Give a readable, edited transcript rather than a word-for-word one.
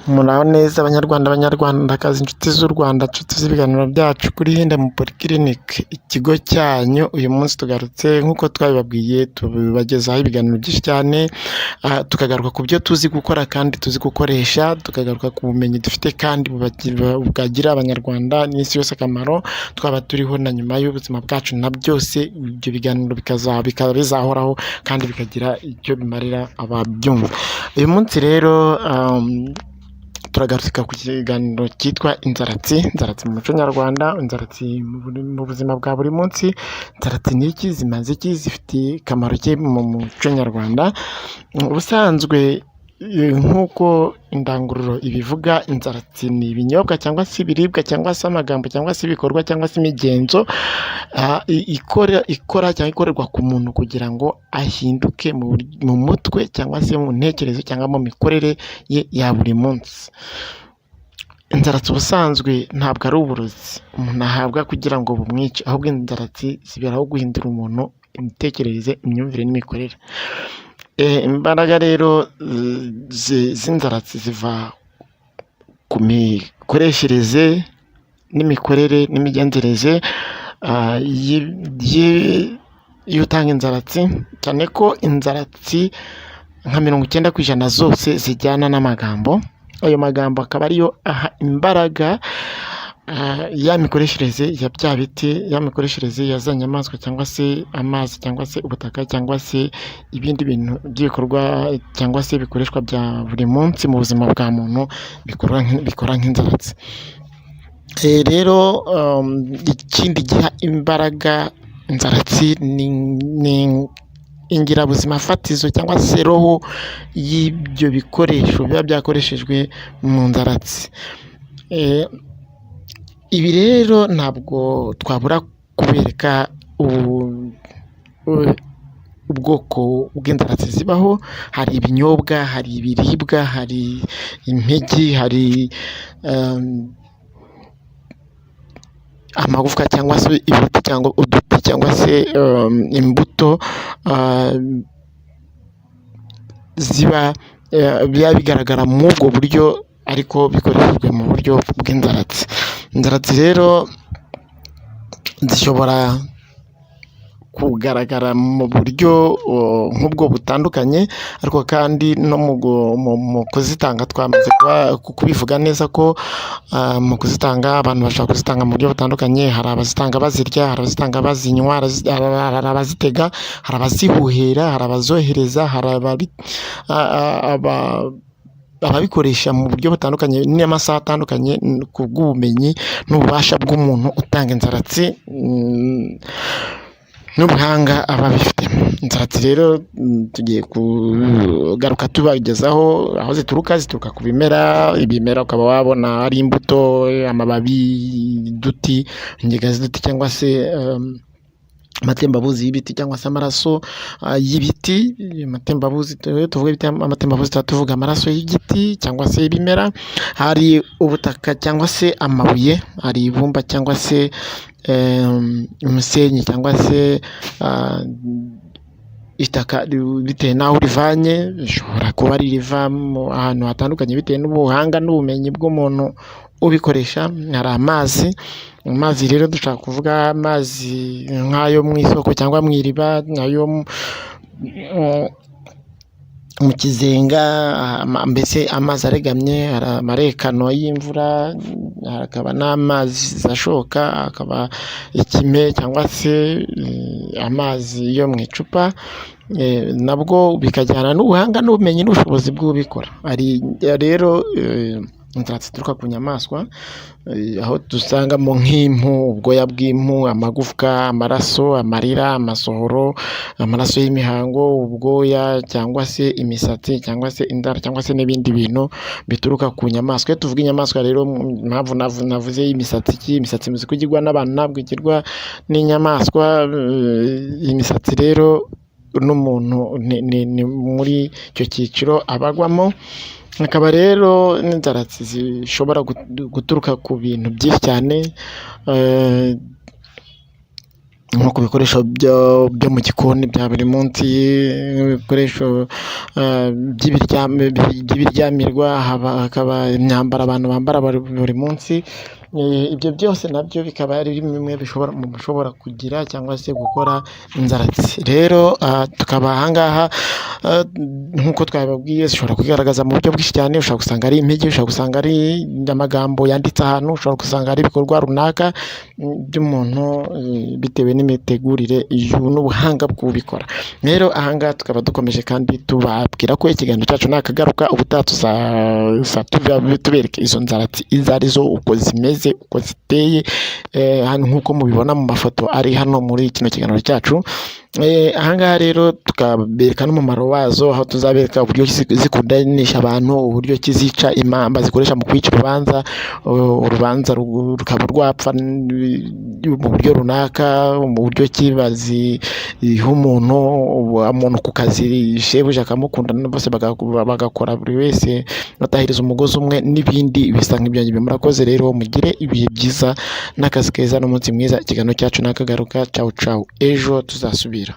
Muraho neza Banyarwanda, Banyarwandakazi, inshuti z'u Rwanda, inshuti z'ibiganiro byacu kuri Hindem Polyclinic, ikigo cyanyu. Uyu munsi tugarutse nk'uko twabibabwiye, tubagezaho ibiganiro byinshi cyane, tukagaruka ku byo tuzi gukora kandi tuzi gukoresha, tukagaruka ku bumenyi dufite kandi bwagirira Abanyarwanda n'isi yose akamaro, twaba turiho na nyuma y'ubuzima bwacu na byose, ibyo biganiro bikaba bizahoraho kandi bikagira icyo bimarira ababyumva. Uyu munsi rero turagaruka ku kiganiro cyitwa inzaratsi, inzaratsi mu muco nyarwanda, inzaratsi mu buzima bwa buri munsi. Inzaratsi ni iki? Zimaze iki? Zifitiye akamaro ki mu muco nyarwanda? Ubusanzwe nk'uko indangururo ibivuga, inzaratsi ni ibinyobwa cyangwa se ibiribwa cyangwa se amagambo cyangwa se ibikorwa cyangwa se imigenzo ikora cyangwa ikorerwa ku muntu kugira ngo ahinduke mu mutwe cyangwa se mu ntekerezo cyangwa mu mikorere ye ya buri munsi. Inzaratsi ubusanzwe ntabwo ari uburozi umuntu ahabwa kugira ngo bumwice, ahubwo inzaratsi ziberaho guhindura umuntu imitekerereze, imyumvire n'imikorere. Imbaraga rero z'inzaratsi ziva ku mikoreshereze n'imikorere n'imigenzereze y'utanga inzaratsi, cyane ko inzaratsi nka 90% zose zijyana n'amagambo, ayo magambo akaba ariyo aha imbaraga ya mikoreshereze ya bya biti, ya mikoreshereze ya za nyamaswa cyangwa se amazi cyangwa se ubutaka cyangwa se ibindi bintu by'ibikorwa cyangwa se bikoreshwa bya buri munsi mu buzima bwa muntu bikora nk'inzaratsi. Rero ikindi giha imbaraga inzaratsi ni ingirabuzima fatizo cyangwa se roho y'ibyo bikoresho biba byakoreshejwe mu nzaratsi. Ibi rero ntabwo twabura kubereka ubwoko bw'inzaratsi zibaho: hari ibinyobwa, hari ibiribwa, hari impigi, hari amagufwa cyangwa se ibiti cyangwa uduti cyangwa se imbuto ziba biba bigaragara muri ubwo buryo ariko bikoreshejwe mu buryo bw'inzaratsi. Inzaratsi rero zishobora kugaragara mu buryo nk'ubwo butandukanye, ariko kandi no mu kuzitanga twamaze kubivuga neza ko mu kuzitanga abantu bashobora kuzitanga mu buryo butandukanye: hari abazitanga bazirya, hari abazitanga bazinywa, hari abazitega, hari abazihuhera, hari abazohereza, hari ababikoresha mu buryo butandukanye n'amasaha atandukanye ku bw'ubumenyi n'ububasha bw'umuntu utanga inzaratsi n'ubuhanga aba abifitemo. Inzaratsi rero tugiye kugaruka tubagezaho aho zituruka: zituruka ku bimera, ibimera ukaba wabona ari imbuto, amababi, uduti, ingiga z'uduti cyangwa se amatembabuzi y'ibiti cyangwa se amaraso y'ibiti. Amatembabuzi, iyo tuvuga amatembabuzi tuba tuvuga amaraso y'igiti cyangwa se y'ibimera. Hari ubutaka cyangwa se amabuye, hari ibumba cyangwa se umusenyi cyangwa se itaka bitewe n'aho urivanye, rishobora kuba ari iriva ahantu hatandukanye bitewe n'ubuhanga n'ubumenyi bw'umuntu ubikoresha. Hari amazi, amazi rero dushaka kuvuga amazi nk'ayo mu isoko cyangwa mu iriba, ayo mu kizenga, mbese amazi aregamye. Hari amarekano y'imvura, hakaba n'amazi ashoka, hakaba ikime cyangwa se amazi yo mu icupa, nabwo bikajyana n'ubuhanga n'ubumenyi n'ubushobozi bw'ubikora. Hari rero inzaratsi zituruka ku nyamaswa, aho dusangamo nk'impu, ubwoya bw'impu, amagufwa, amaraso, amarira, amasohoro, amaraso y'imihango, ubwoya cyangwa se imisatsi cyangwa se inzara cyangwa se n'ibindi bintu bituruka ku nyamaswa. Iyo tuvuga inyamaswa rero, impamvu navuze imisatsi, iki imisatsi muzi ko igirwa n'abantu, ntabwo igirwa n'inyamaswa. Imisatsi rero n'umuntu ni muri icyo cyiciro abagwamo. Hakaba rero n'inzaratsi zishobora guturuka ku bintu byinshi cyane. Nko ku bikoresho byo mu gikoni bya buri munsi, ibikoresho by'ibiryamirwa, hakaba imyambaro abantu bambara buri munsi. Ibyo byose nabyo bikaba ari bimwe mu bishobora kugira cyangwa se gukora inzaratsi. Rero tukaba ahangaha nk'uko twababwiye, zishobora kwigaragaza mu buryo bwinshi cyane. Ushobora gusanga ari impigi, ushobora gusanga ari amagambo yanditse ahantu, ushobora gusanga ari ibikorwa runaka by'umuntu bitewe n'imitegurire n'ubuhanga bw'ubikora. Rero ahangaha tukaba dukomeje kandi tubabwira ko ikiganiro cyacu nakagaruka. Ubutaha tuzaza tubereka izo nzaratsi izo arizo, uko zimeze, uko ziteye, nk'uko mubibona mu mafoto ari hano muri kino kiganiro cyacu. Ahangaha rero tukabereka n'umumaro wazo, aho tuzabereka uburyo zikundanisha abantu, uburyo ki zica impamba, zikoresha mu kwica urubanza, urubanza rukaba rwapfa mu buryo runaka, mu buryo ki baziha umuntu ku kazi, shebuja akamukunda, bose bagakora buri wese batahiriza umugozi umwe, n'ibindi bisa nk'ibyo ngibyo. Murakoze rero, mugire ibihe byiza n'akazi keza n'umunsi mwiza. Ikiganiro cyacu nakagaruka. Cawu cawu, ejo tuzasubira.